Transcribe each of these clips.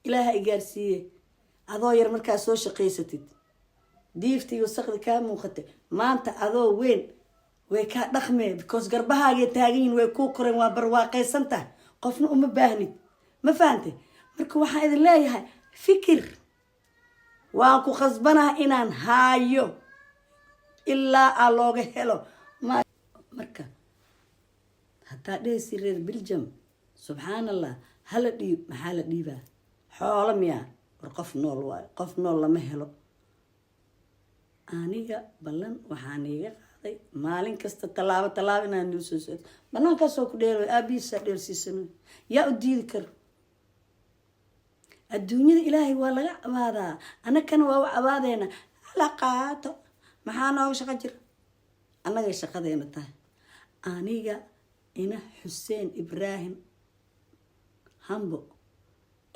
Ilaaha i gaarsiiye. Adoo yar markaa soo shaqaysatid, diifta iyo wasaqda kaa muuqatay, maanta adoo weyn way kaa dhaqmee, because garbahaagay taagan yihin, way kuu koreen, waa barwaaqaysan tahay, qofna uma baahnid. Ma fahantay? Marka waxaan idin leeyahay, fikir waan ku khasbanaha inaan haayo ilaa aa looga helo. Marka haddaa dhehaysi reer Belgium, subxaan Allah, hala dhiib. Maxaa la dhiibaa? Xoolo miyaa? War qof nool waayo, qof nool lama helo. Aniga ballan waxaan iiga qaaday maalin kasta tallaabo tallaabo inaan nil soo socdo. Banaankaasoo ku dheelo, aabihiisaa dheelsiisano, yaa u diidi karo? Adduunyada Ilaahay waa laga cabaadaa, anakana waa u cabaadeena. Hala qaato, maxaa nooga shaqo jira? Annagay shaqadeena tahay. Aniga ina Xuseen Ibraahim Hambo,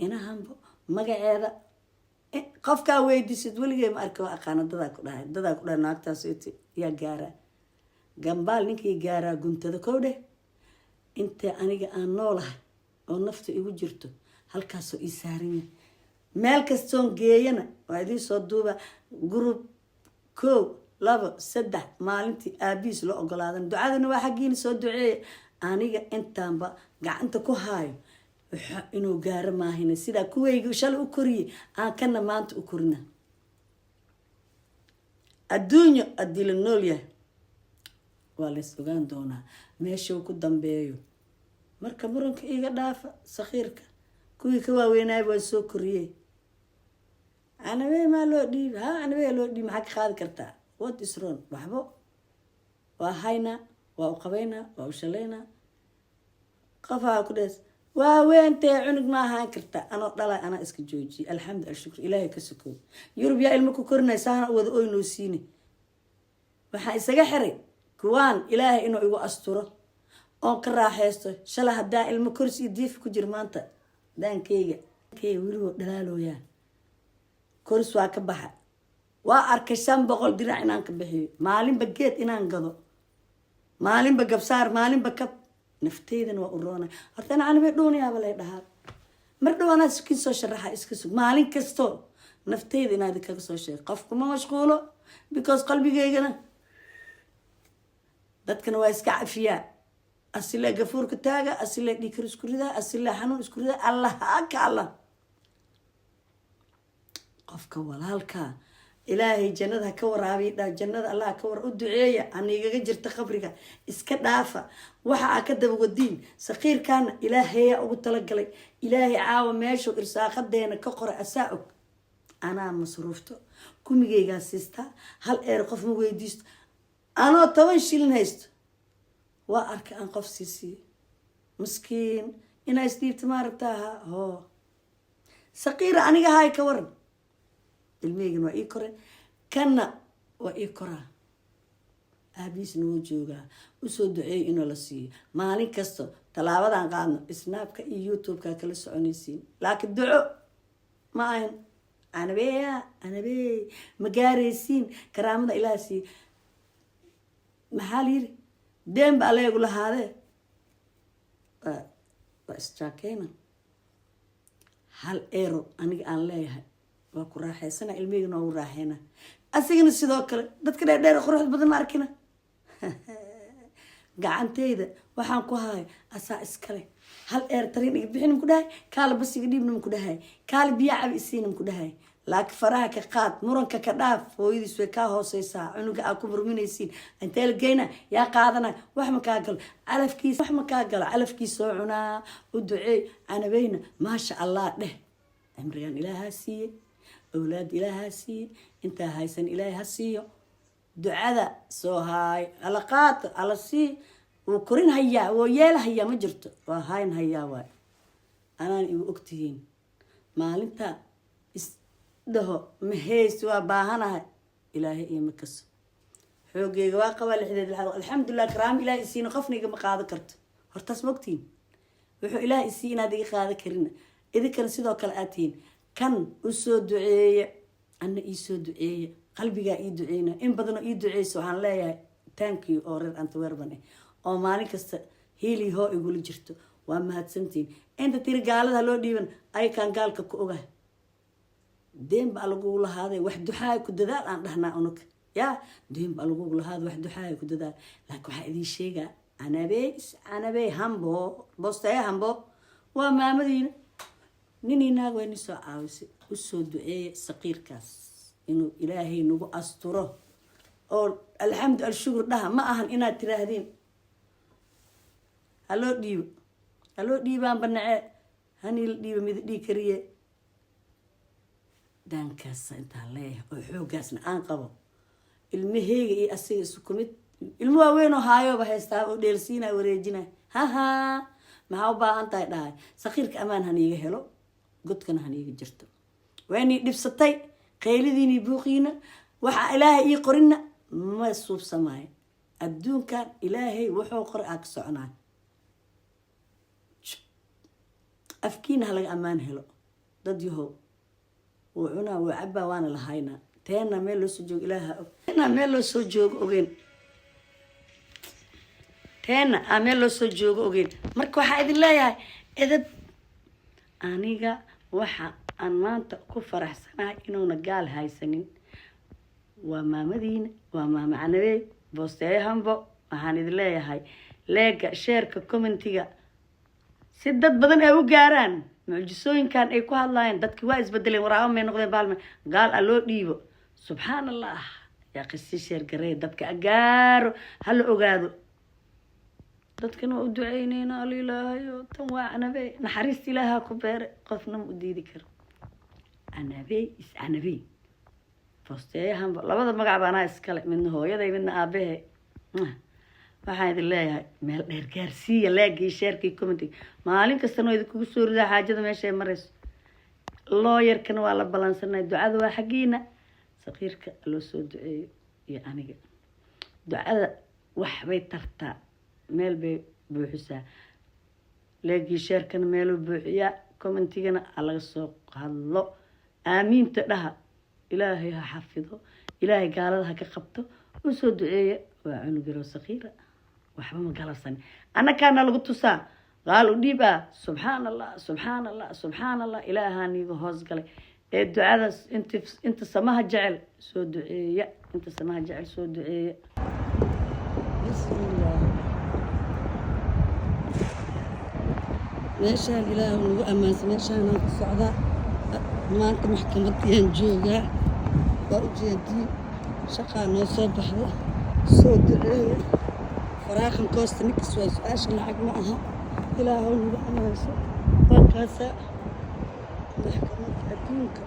ina Hambo magaceeda qofkaa weydiisid weligee ma arka, waa aqaana. Dadaa ku dhahay, dadaa ku dhahay, naagtaas yaa gaaraa gambaal, ninkii gaaraa guntada kow dheh. Intee aniga aan noolahay oo nafta igu jirto, halkaasoo ii saaran yahay. Meel kastoon geeyana waa idiin soo duuba. Group kow, labo, saddex, maalintii aabihiis loo ogolaadan. Ducaduna waa xaggiina, soo duceeya. Aniga intaanba gacanta ku haayo inuu gaaro maahina, sidaa kuweygi shalay u koriyey aan kana maanta u korina. Adduunyo haddii la nool yahay, waa lays ogaan doonaa meeshuu ku dambeeyo. Marka muranka iiga dhaafa. Sakhiirka kuwii ka waaweynaayba waa soo koriyey. Canabey maa loo dhiibi? Ha, canabey loo dhiibi. Maxaa ka qaadi kartaa? What is wrong? Waxbo waa haynaa, waa u qabaynaa, waa u shalaynaa. Qofaa ku dhees waa weentee, cunug ma ahaan karta anoo dhalay, anaa iska joojiyay. Alxamdu, alshukr, Ilaahay ka sokooy. Yurub yaa ilmo ku korinay? Saana u wada oynoo siine. Waxaa isaga xiray kuwaan Ilaahay inuu igu asturo oon ka raaxeysto. Shalay haddaa ilmo koris iyo diif ku jira, maanta daankeyga keyga weligoo dhalaalooyaan. Koris waa ka baxa, waa arkay 500 dirac inaan ka bixiyo, maalinba geed inaan gado, maalinba gabsaar, maalinba kab. Nafteydana waa u roonay. Horta anibay dhuuniyaaba lay dhahaa. Mar dhow anaa iskiin soo sharaxa, iska sug. Maalin kasto nafteyda inaad kaga soo sheeg. Qofkuma mashquulo, because qalbigeygana dadkana waa iska cafiyaa. Asile gafuurka taaga, asile dhiikar isku ridaa, asile xanuun isku ridaa. Allah ka Allah, qofka walaalka Ilaahay jannada ha ka waraabiy dha, jannada Allah ka war, u duceeya. Anigaga jirta qabriga, iska dhaafa waxa aa ka daba wadiin. Saqiirkaana Ilaahayaa ugu talagalay. Ilaahay caawa meeshuu irsaaqadeena ka qoray asaa og. Anaa masruufto, kumigeygaa siistaa, hal eer qof ma weydiisto. Anoo 10 shilin haysto, waa arka aan qof siisiiyo. Miskiin inaa isdhiibta maaragtaa hoo saqiira. Aniga haay ka waran, ilmaheygan waa ii kore, kanna waa ii koraa, aabihiisna wuu joogaa. Usoo duceeyo inuu la siiyo. Maalin kasto tallaabadan qaadno, Snapka iyo YouTube-ka kala soconaysiin, laakiin duco ma ahan. Anabeya, anabey, ma gaaraysiin karaamada Ilaah siiye. Maxaa la yiri? Deen ba aleegu lahaadee, waa isjaakeyna. Hal eero aniga aan leeyahay waa ku raaxeysana, ilmihigana waa u raaxeyna, asigana sidoo kale. Dadka dheerdheer quruxda badan ma arkina. Gacanteyda waxaan ku hayo asaa iskale. Hal eer tariin iga bixin maku dhahay, kaala basiga dhiibna maku dhahay, kaala biya cabi isiina maku dhahay. Laakiin faraha ka qaad, muranka ka dhaaf. Hooyadiis way kaa hooseysaa. Cunuga aa ku murminaysiin, intee la geyna? Yaa qaadana? Wax ma kaa galo calafkiis, wax ma kaa galo calafkiis. Soo cunaa, u duceey. Canabeyna maasha Allah dheh. Cimrigan Ilaahaa siiyey, awlaad Ilaahaa siiyey, intaa haysan Ilaahay ha siiyo. Ducada soo haay, ala qaato, ala sii. Wuu korin hayaa, wuu yeel hayaa, ma jirto, waa hayn hayaa. Waay anaan igu ogtihiin, maalinta isdhaho ma hayst, waa baahanahay, Ilaahay iima kaso. Xoogeyga waa qabaa, lixdeed lixaad, alxamdulilah. Karaamo Ilahay isiina, qofna igama qaado karto. Hortaas ma ogtihiin? Wuxuu Ilaah isii inaad iga qaado karina, idinkana sidoo kale aad tihiin. Kan usoo duceeya, ana iisoo duceeya, qalbigaa ii duceyna. In badanoo ii duceysa waxaan leeyahay thank you, oo reer Antwerpen ah oo maalin kasta hiilii hoo igula jirto. Waa mahadsantihiin. Inta tiri gaalada loo dhiiban, ayakaan gaalka ku ogahay. Deen baa lagugu lahaaday, wax duxaaya ku dadaal aan dhahnaa unug yaa. Deen baa lagugu lahaaday, wax duxaaya ku dadaal. Laakiin waxaa idiin sheegaa, Canabey, Canabey Hambo, Boosteeya Hambo, waa maamadiina. Ninii naag waa ni soo caawisay. Usoo duceeya saqiirkaas inuu Ilaahay nagu asturo, oo alxamdu alshukur dhaha. Ma ahan inaad tiraahdeen haloo dhiibo, haloo dhiibaan banacee, hanii la dhiibo mida dhii kariye. Daankaasa intaan leeyahay oo xooggaasna aan qabo, ilmaheyga iyo asiga isu kumid. Ilmo waaweyn oo haayooba haystaa oo dheelsiinaya, wareejinaya. Haha, maxaa u baahan tahay dhahay? Sakiirka amaan haniiga helo, godkana haniiga jirto. Waynii dhibsatay qaylidiinii, buuqiina. Waxa Ilaahay ii qorinna ma suubsamaayo. Adduunkan Ilaahay wuxuu qoray aa ka soconayo. Afkiina ha laga ammaan helo. Dad yahow, wuu cunaa, wuu cabaa, waana lahaynaa. Teena meel loo soo joogo Ilaaha og. Teena meel loo soo joogo ogeyn, teena aa meel loo soo joogo ogeyn. Marka waxaa idin leeyahay edab. Aniga waxa aan maanta ku faraxsanahay inuuna gaal haysanin. Waa maamadiina, waa maama Canabey, Boosteeyo Hambo. Waxaan idin leeyahay like-ga, share-ka, comment-iga, si dad badan ay u gaaraan mucjisooyinkan ay ku hadlaayeen. Dadki waa isbedeleen, waraabo may noqdeen, baalme gaal a loo dhiibo. Subxaan Allah, yaa qisi. Share gareey, dadka agaaro, hala ogaado. Dadkana waa u duceyneyna. Al Ilaahayo, tan waa Canabey. Naxariista Ilaaha ku beere, qofna ma u diidi karo. Canabey is Canabey, Boosteeyahanba, labada magac ba anaa iskale, midna hooyaday, midna aabahe. Waxaan idin leeyahay meel dheer gaarsiiya like-gii, share-kii, comment-ig. Maalin kastana waa idinkugu soo ridaa xaajada meesha ay marayso. Looyarkana waa la balansanay. Ducada waa xaggiina. Saqiirka loo soo duceeyo iyo aniga. Ducada waxbay tartaa, meel bay buuxisaa. Like-gii, share-kana meeluu buuxiyaa. Comment-igana ha laga soo hadlo. Aamiinta dhaha. Ilaahay ha xafido, Ilaahay gaalada ha ka qabto. Usoo duceeya. Waa cunug yaroo saqiira, waxba ma galabsani. Annakaana lagu tusaa qaal u dhiib ah. Subxaan Allah, subxaan Allah, subxaan Allah. Ilaahaaniiga hoos galay ee ducadaas. Int inta samaha jecel soo duceeya, inta samaha jecel soo duceeya. Bismillah. Meeshaan Ilaah nagu ammaansa. Meeshaanaan ku socdaa. Maanta maxkamadiyaan joogaa, waa ujeediin. Shaqaa noo soo baxda. Soo duceeya. Faraaqan koosta ninkas waa su-aasha, lacag ma aha. Ilaahow nagu ammaanso. Waa kaasaa maxkamadda adduunka.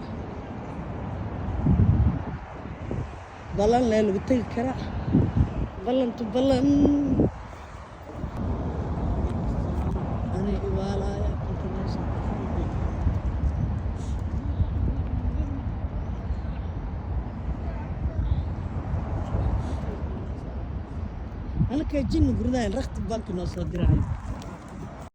Ballan lee lagu tegi karaa, ballantu ballan. Anay iwaalaaya inta meesha. Halkay jinni gurdahan rakti banki noo soo diraayo.